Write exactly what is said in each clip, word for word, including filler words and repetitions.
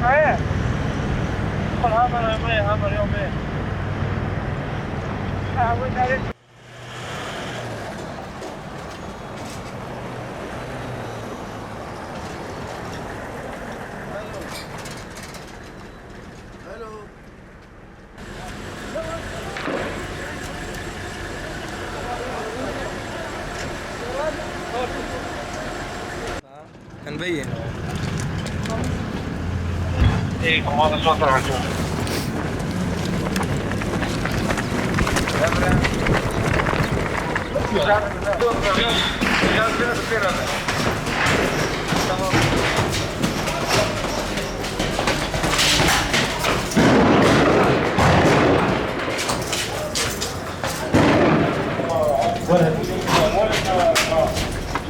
He. Xul hamar yomê, hamar yomê. Ha, wê darê. Em veyê. Ê, komanda son tarafı. Tamam.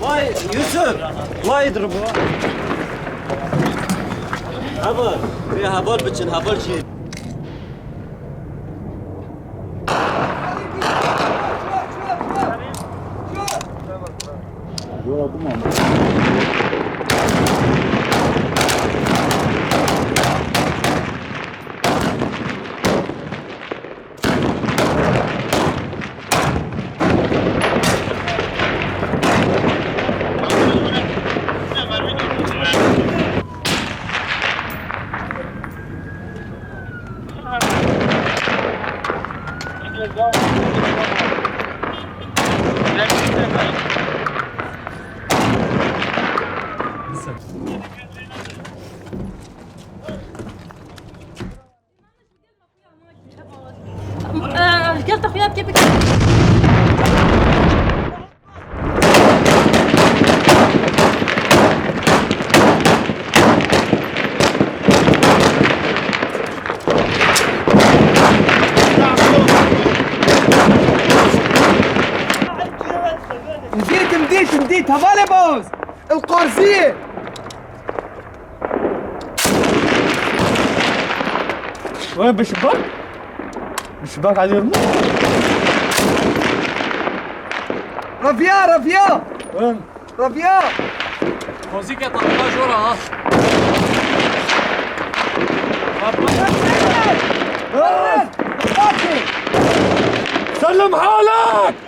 Vay Yusuf, vay durma. Heval, buraya heval biçin, heval şey. Gel taxuya bike bike. Mdît, mdît, mdît, hevalê boz. El Qarziyê. Wê bi şibak? Bi şibak alîyorum. Raviya, raviya. Wê. Raviya. Muzîke tatlı jora ha. Selim halak!